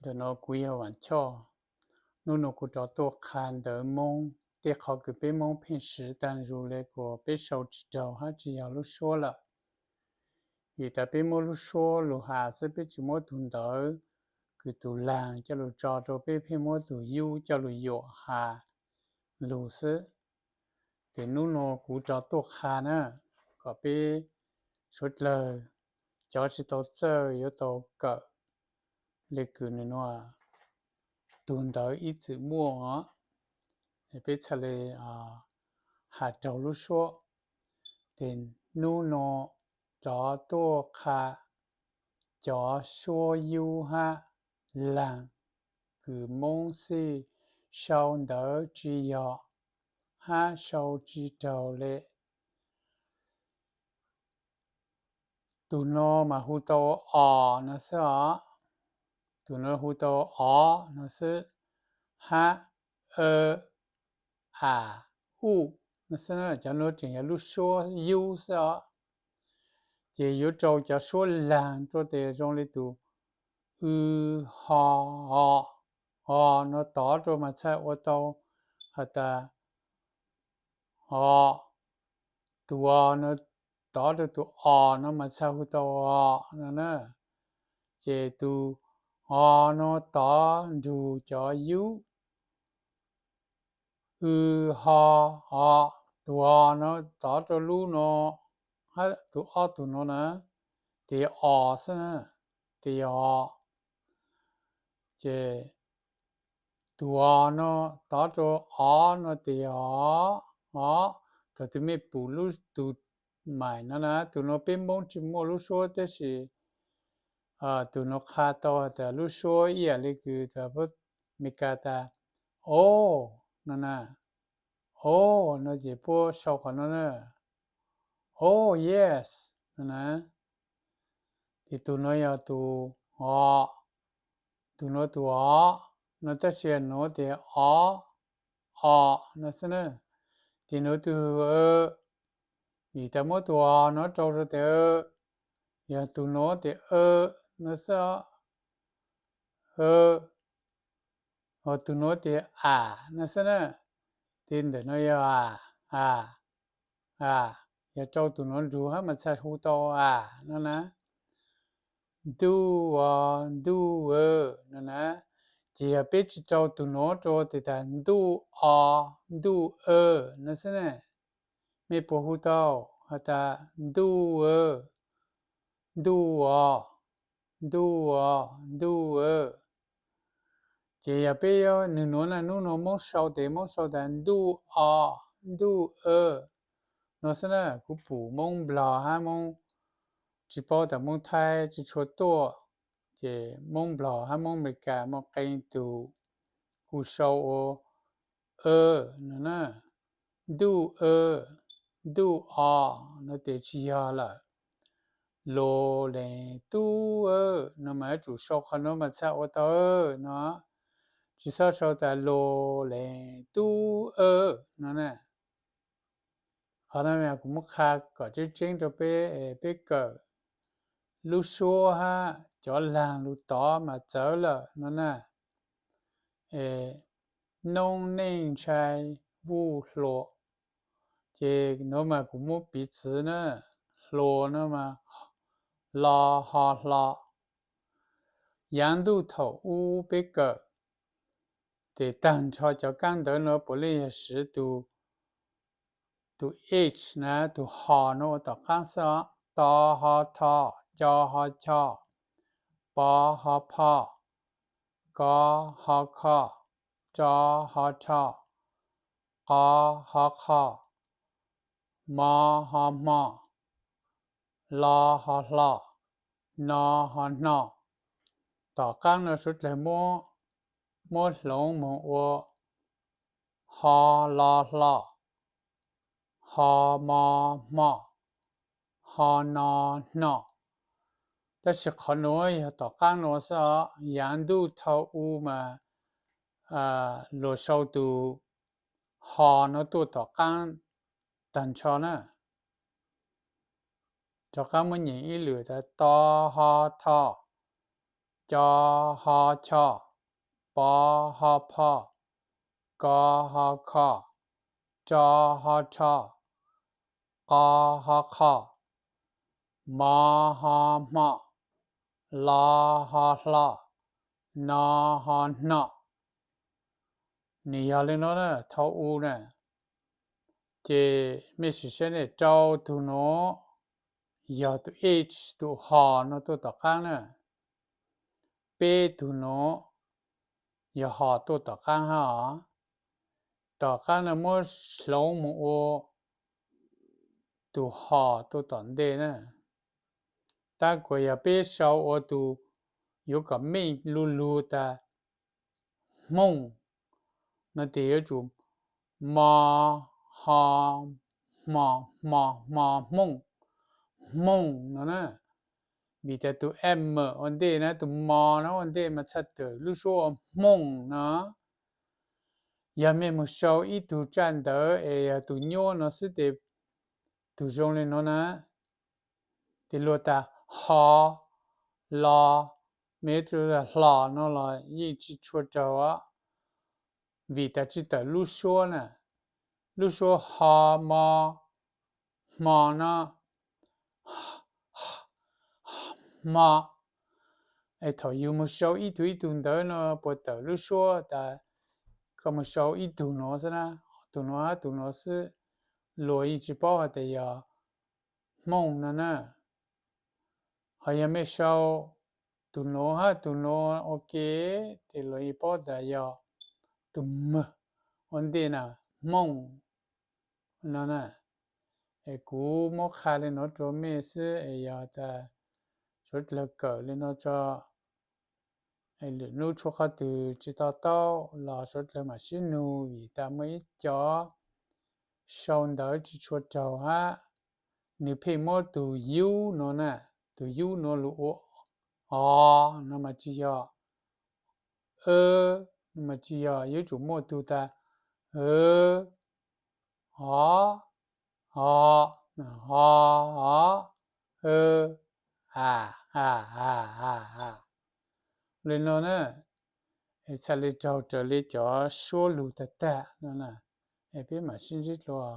Ntawm no kuv yog Vam Choj. Hnub no kuv rov tuaj qha ntawv Hmoob tej qhov kws peb Hmoob pheej siv taag nrho le kuas peb sau tsis raug hab tsis yog lub suab lawm. Vim tas peb muab lub suab lug has xwb, peb tsis muab tug ntawv kws tug laag coj lug tso rua, peb pheej muab tug yub coj lug yuam has lug xwb. Ces hnub no kuv rov tuaj qha na, kom peb suav dlawg cov tsis tau txawj yuav tau kawm le kws nws nua tug ntawv ib txwm muaj os, peb txhaj le has raug lub suab. Ces hnub no rov tuaj qha cov suab yub hab laag kws Hmoob xij sau ntawv tsis yog hab sau tsis raug le. Tug no mas hu tau os no xwb os. Tug no hu tau os no xwb, hab, a, a, u no xwb. Cov nuav tseem yog lub suab yub xwb os. Ces yuav rau cov suab laag rua tes zoo le tug w, ho, o, o no tod rua mas txhaj ua tau has tas o. Tug o no tod rua tug o no mas txhaj hu tau o no na. Ces tug o no tod nrug cov yub w, ho, o. Tug o no tod rua lub no, hab tug ob tug no na, tes yog os xwb na, tes yog os. Ces tug o no tod rua o no tes yog os, os. Thaum twg mej pum lub tug maim no na, tug no peb Moob tsis muaj lub suab, tab sis tug no qha tau has tas lub suab ib yam le kws Amelikas tas o no na, o no ces puab sau qhov no na, o, yes no na. Ces tug no yog tug o, tug no tug o no, tab sis nuav tes o, o no xwb na. Ces nuav tug vim tas muab tug o no rau rua tes yog tug nuav tes no xwb, ho tug nuav tes a no xwb na. Ces ntawm no yog a, a, a, yog rau tug nuav nrug hab mas txhaj hu tau a no na. Ntuj o, ntuj a no na. Ces yog peb tsis rau tug nuav rua tes tas ntuj o, ntuj a no xwb na. Mej puas hu tau has tas ntuj a, ntuj o, ntuj o, ntuj a. Ces yog peb yuav nwg nuav na, nub nuav Moob sau tes Moob sau tas ntuj o, ntuj a no xwb na. Kuv pum Moob Nplog hab Moob, tsis paub tas Moob Thaib tsis tshua tuaj, ces Moob Nplog hab Moob Amelikas muaj qee tug kuj sau ua a no na. Ntuj a, ntuj o no tes tsis yog lawm. Lus lees tub a no mas yuav tsum sau qhov nuav mas txhaj ua tau no, tsis xob sau tas lus lees tub a no na. Qhov no kuv muab qha kom tseeb tseeb rau peb, peb kawm lub suab hab cov laag lug tod mas txawv lawm no na. Noob neej ntshai vuj hlua. Ces nuav mas kuv muab piv txwv na, hlua no mas lo ho hlo. Yaav ntuj thaum ub peb kawm, ces taag nrho cov kaab ntawv nuav puav leej yog siv tus, tus h na, tus ho no ua tom qaab xwb os. To ho tho, co ho cho, po ho pho, ko ho kho, tso ho rho, qo ho qho, mo ho hmo, lo ho hlo, no ho hno. Tom qaab no suav dlawg muab hloov moog ua ho lo hlo, ho mo hmo, ho no hno. Tab sis qhov nuav yog tom qaab nuav xwb os, yaav ntuj thaum ub mas luag sau tus ho no tuaj tom qaab taag nrho na. Rov qaab muab nyeem ib lwm tas to ho tho, co ho cho, po ho pho, ko ho kho, tso ho rho, qo ho qho, mo ho hmo, lo ho hlo, no ho hno. Nws yog li no na, thaum u na, ces mej sim saib ne, rau tug nuav yog tus h, tus ho no tuaj tom qaab na. Peb tug nuav yog ho tuaj tom qaab hab os. Tom qaab no muab hloov moog ua tus ho tuaj tom ntej na. Tab kuas yog peb sau ua tus yuav kom meej lug lug tas Hmooj no tes yuav tsum mo, ho, hmo, hmo, hmo, Hmooj, Hmooj no na. Vim tas tus m ua ntej na, tus mo no ua ntej mas txhaj tawm lub suab ua Hmooj no. Yog mej moog sau ib tug tsaj ntawv es yog tus nyuaj no xwb tes tus zoo li no na, tes luag tas ho, lo, mej hlo no los yeej tsis tshua raug os, vim tas tsis tawm lub suab na. Lub suab ho, mo, hmo no, hmo. Es thaum yug moog sau ib tug ib tug ntawv no puas tawm lub suab tas koj moog sau ib tug nuav xwb na, tus nuav hab tus nuav xwb, luag yeej tsis paub has tas yog Hmooj no na. Ho yog mej sau tus nuav hab tus nuav ua ke, tes luag yeej paub tas yog tus m ua ntej na, Hmooj no na. Es kuv muab qha li no rua mej xwb, es yog tas suav dlawg kawm li no tso, es lwm nub tshuav qhov twg tsis to taub los suav dlawg mam sib nug, vim tas muaj ib co sau ntawv tsis tshua raug hab, nws pheej muab tus yub no na, tus yub no lug ua o no mas tsis yog, no mas tsis yog, yuav tsum muaj tug tas o, o, o, o, a, a, a, a. Li no na, es txhaj li raug raws li cov suab lug tag tag no na, es peb mam sib ntsib dlua.